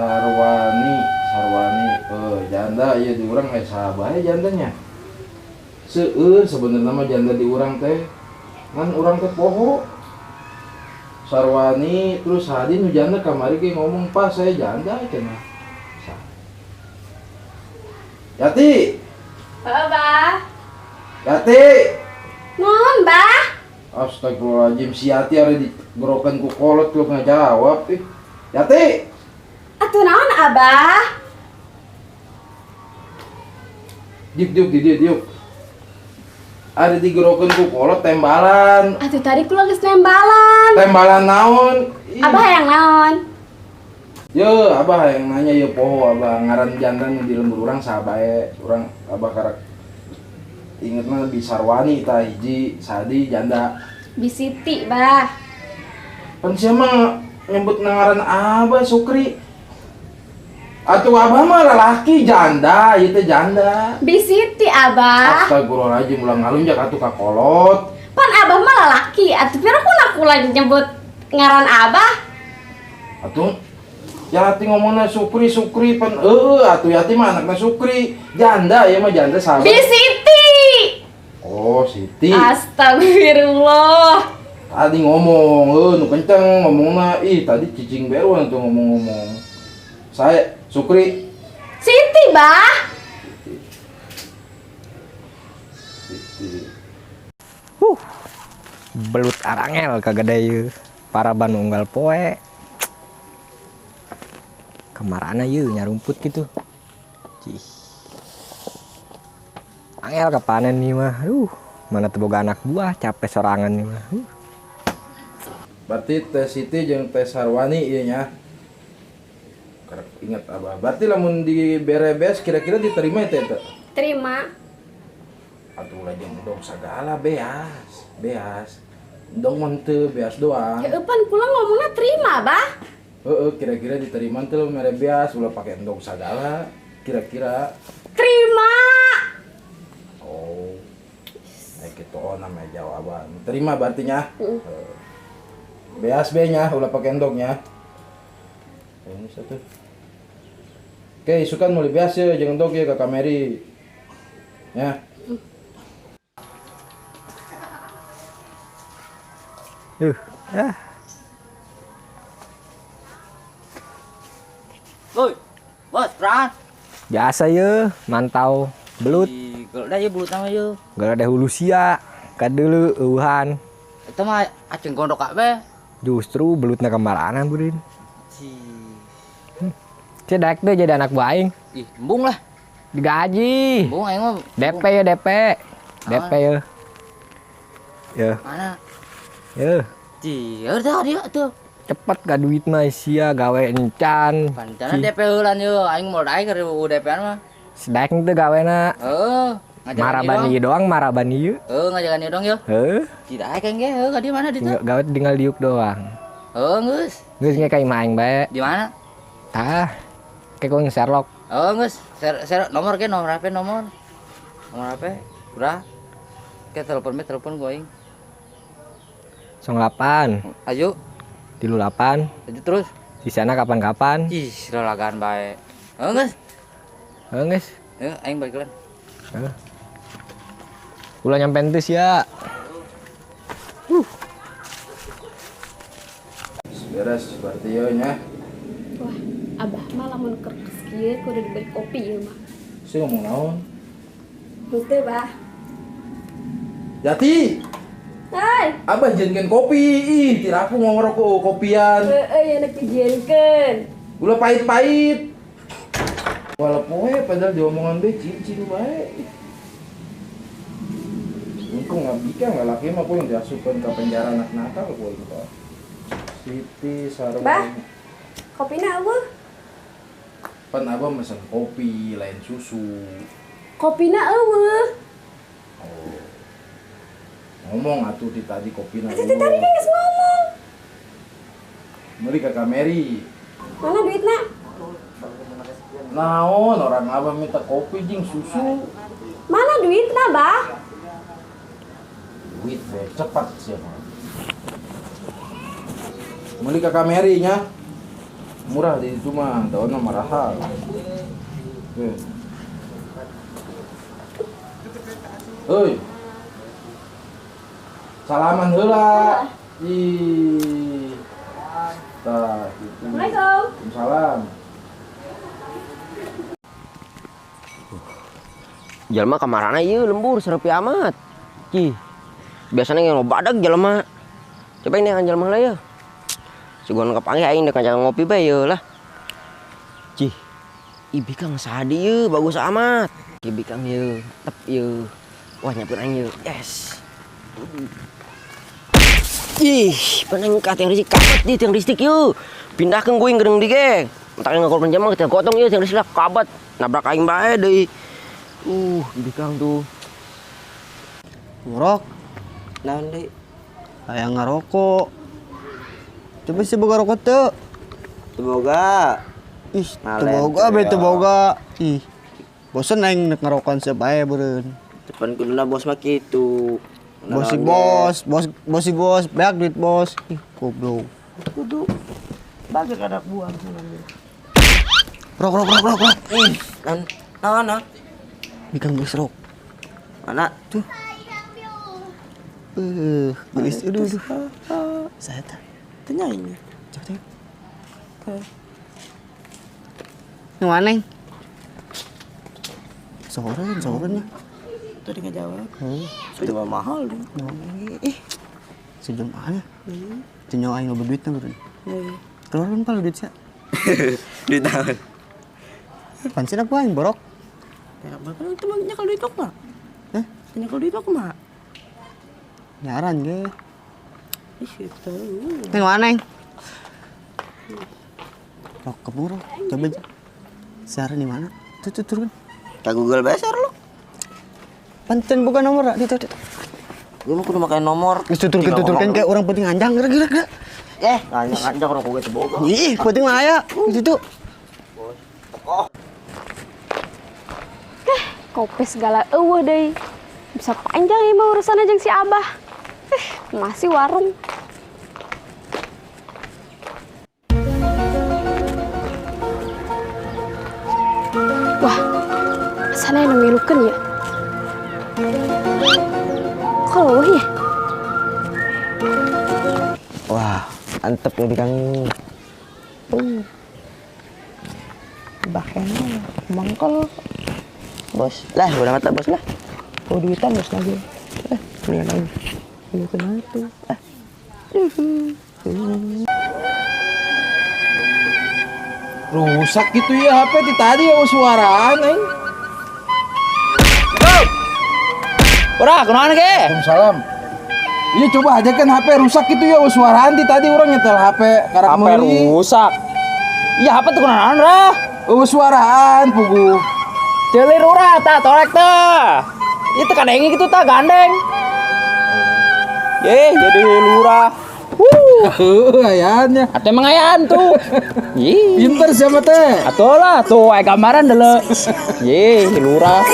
Sarwani, Sarwani, eh janda ieu di urang eh saha bae jandanya. Seueur sebenarnya mah janda di urang teh. Ngan urang teh poho. Sarwani terus Hadi nu janda kamari ge ngomong pas saya janda cenah. Yati, Bah. Yati. Naon, Bah? Astagfirullahaladzim, si Yati ada digerokan ku kolot lu nggak jawab ih. Yati. Atuh naon, Abah? Diuk diuk diuk diuk. Ada digerokan ku kolot tembalan. Atuh tadi kula geus nembalan. Tembalan naon? Ih. Abah yang naon? Yo, abah yang nanya yo poho abah ngaran jantan di lembur urang saha bae. Urang abah karak inget mah bi Sarwani tah hiji Sadi janda. Bi Siti, Bah. Pan sia mah nyebut ngaran abah Sukri. Atuh abah mah lalaki janda, ieu teh janda. Bi Siti, Abah. Astagfirullahaladzim, ulah ngalunjak atuh ka kolot. Pan abah mah lalaki, atuh pira kuna kula nyebut ngaran abah? Atuh Yati ngomongna Sukri Sukri pan eueuh atuh Yati mah anakna Sukri. Janda ieu mah janda saha? Bi Siti. Oh, Siti. Astagfirullah. Tadi ngomong, heuh nu kenceng ngomongna, ih tadi cicing beruan tuh ngomong-ngomong. Saya Sukri. Siti, Bah. Siti. Belut arangel kagede ieu. Paraban unggal poe. Kamarana ieu nyarumput gitu. Cih. Angel kapanen nih mah. Aduh, mana teu boga anak buah, capek sorangan nih mah. Berarti Teh Siti jeung Teh Sarwani ieu nya. Karek inget abah. Berarti lamun diberebes kira-kira diterima teh teh? Terima. Atuh ulah jeung endog sagala beas, beas. Endog mah henteu beas doang. Ya pan kula ngomongna terima, Bah. Heeh, kira-kira diterima teh mere beas ulah pake endog sagala kira-kira. Terima. Oh. Kayak gitu oh namanya jawaban. Terima berarti nya. Heeh. Beas be nya ulah pake endognya. Ini satu. Oke, isukan meuli beas ya jeung endog ya ka Kameri. Ya. Ya. Woi, bos, Pran. Biasa ye, mantau belut. Ih, geuleuh ye belut nama ye. Geuleuh hulu sia, kadeuleu eueuhan. Eta mah aceng gondok kabeh. Justru belutna kamarana burin. Cih. Cie daek deh jadi anak buah aing. Ih, embung lah. Digaji. Embung aing mah. DP ya DP. DP ya. Ya. Mana? Ya. Cih, udah dia tuh. Cepet ka duit mah sia gawe encan. Pancana DP heulan ye, aing mau daek keur DP-an mah. Sedaek teu gawena. Heeh. Maraban ieu doang, maraban ieu. Heeh, ngajakan ieu doang ye. Heeh. Tidak aing ge, heuh ka di mana ditu? Gawe tinggal diuk doang. Heeh, geus. Geus ge ka imah aing bae. Di mana? Tah. Kayak kau nge-Sherlock. Oh, geus. Share nomor ge, nomor HP nomor. Nomor HP. Udah. Ke telepon be, telepon gua aing. 08. Ayo. 38. Ayo terus. Di sana kapan-kapan. Ih, lolagan bae. Heeh, geus. Heeh, geus. Heeh, aing balik lan. Heeh. Ulah nyampe entis ya. Beres berarti ya nya. Wah, abah mah lamun keur kieu kudu diberi kopi ieu mah. Si ngomong naon? Henteu, Bah. Jati. Hai. Abah jieunkeun kopi. Ih, tiraku ngorok kopian. Heeh, ya nek dijieunkeun. Ulah pahit-pahit. Walaupun poe padahal diomongan be cincin bae. Untung nggak bisa nggak laki mah aku yang diasupkan ke penjara anak nakal aku itu Pak. Siti Sarwani. Bah, kopina eueuh. Pan abah mesen kopi lain susu. Kopina eueuh. Oh. Ngomong atuh ti tadi kopina. Atuh ti tadi kan geus ngomong. Meuli ka Kameri. Mana duitna? Naon orang abah minta kopi jeung susu. Mana duitna, Bah? Duit be cepat sih mah. Meuli ka Kameri nya. Murah di itu mah, daunnya mahal. Oke. Hei. Salaman heula. Ih. Tah, gitu. Assalamualaikum. Salam. Jelema kamarana ieu lembur serepi amat. Cih. Biasanya nge badag jelema. Coba ini jelema lah ya. Sugan kapanggih aing dek ngajak ngopi bae ye lah. Cih. Ih bikang sadi ye bagus amat. Ih bikang ye, tep ye. Wah nyapuin aing ye. Yes. Ih, peneng ka tiang listrik kabat di tiang listrik ye. Pindahkeun guing geureung di ge. Entak ngakorban jama kita gotong ye tiang listrik kabat. Nabrak aing bae deui. Bikang tuh. Ngorok. Naon deui? Hayang ngarokok. Coba sih boga rokok teu. Teu boga. Ih, teu boga be teu boga. Ih. Bosen aing nek ngarokokan seup bae beureun. Depan kuduna bos mah kitu. Bos si bos, bos bos si bos, beak duit bos. Ih, goblok. Kudu bagi anak buah. Rok rok rok rok rok. Ih, kan naon? Bikang geus rok. Mana? Tuh. Geus aduh aduh. Saya teh. Tanya ini. Coba tengok. Nu aneh. Soren, soren ya. Tadi nggak jawab. Sudah mahal dong. Ih. Sudah mahal ya. Teu nyawa aing loba duitna beureun. Keluar pal duit sia. Duit naon? Pan sia aku aing borok. Perak banget itu mah nyakal duit aku mah. Hah? Nyakal duit aku mah. Nyaran ge. Ih, itu. Tengok aneh. Rok keburu. Coba siaran di mana? Tuh tuh turun. Ka Google bae share lu. Pancen bukan nomor di tuh. Gua mah kudu make nomor. Geus tuturkeun kayak orang penting anjang geura-geura. Anjang rokok ge teu boga. Ih, penting mah aya di situ. Kopi segala eueuh deui. Bisa panjang ieu mah urusanna jeung si Abah. Masih warung. Wah, sana yang milukeun ya. Kok leuwih ya? Wah, antep ya bikang. Bahkan mangkal Bos, lah udah mata bos lah. Oh duitan bos lagi. Mendingan lagi. Lu kenapa tuh? Rusak gitu ya HP di tadi ya suaraan aing. Ora, kunaon ge? Waalaikumsalam. Iya coba aja kan HP rusak gitu ya suaraan di tadi orang nyetel HP karak HP meuli. rusak. Iya HP tuh kunaon rah? Suaraan pugu. Celir urah tah torek tah. Itu kadenge gitu tah gandeng. Ye, jadi lurah. Heuh, ayaannya. Atau emang ayaan tuh. Ih, Pinter siapa teh? atuh lah tuh aya gambaran deuleu. Ye, lurah.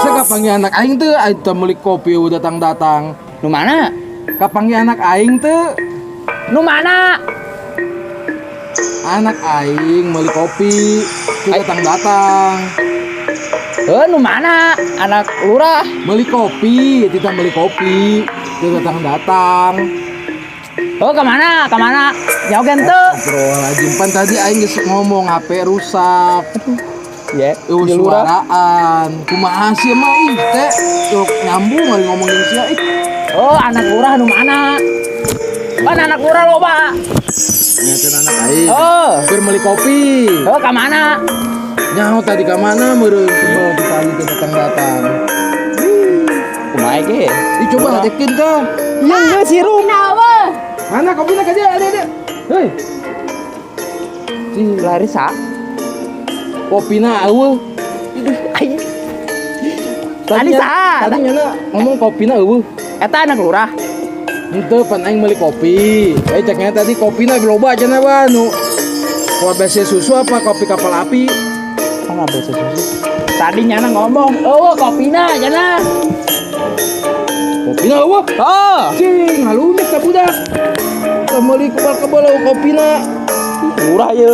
Saya kapanggih anak aing teu, aing teh meuli kopi udah datang-datang. Nu mana? Kapanggih anak aing teu, Nu mana? anak aing meuli kopi teu datang-datang. Nu mana? Anak lurah. Meuli kopi, tidak meuli kopi, teu datang-datang. Oh, kemana? Kemana? Jauh kan tuh? Astagfirullahaladzim, pan tadi aing geus ngomong HP rusak. Ye, Suaraan. Kumaha sih mah ih teh? Tuh nyambung kali ngomongin sia ih. Oh, anak lurah nu mana? Pan anak lurah loba. Nyakeun anak aing. Oh. Keur meuli kopi. Oh, ka mana? Nyaho tadi ka mana meureun kebel di tadi teh datang-datang. Kumaha ge? Ih coba ajakin teh. Iya, geus hirup. Kenapa? Mana kopinya ka dia? Ada ada. Hei. Si Larissa. Kopina eueuh. Aing. Tadi saha? Tadi nyana ngomong kopina eueuh. Eta anak lurah. Henteu pan aing meuli kopi. Ceknya tadi kopina loba cenah ba nu. Kopi ABC susu apa kopi kapal api? Oh, ABC susu. Tadi nyana ngomong, "Eueuh kopina cenah." Kopina eueuh. Oh, Cing, halunya ka budak. Kita meuli kebal-kebal eueuh kopina. Murah ye.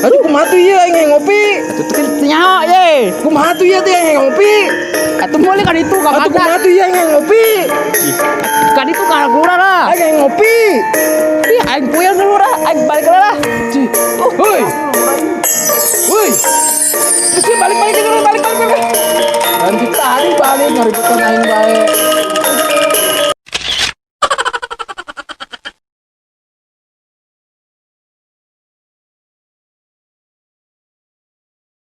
Aduh, kumaha tuh ieu aing hayang ngopi. Atuh teu nyaho ye. Kumaha tuh ieu teh hayang ngopi. Atuh meuli ka ditu ka Atuh kumaha tuh ieu hayang ngopi. Ka ditu ka lurah lah. Aing hayang ngopi. Ih, aing puyeng lurah, aing balik lah. Cih. Hoi. Woi. Terus balik balik balik balik balik balik. Nanti tadi balik ngaribetan aing bae.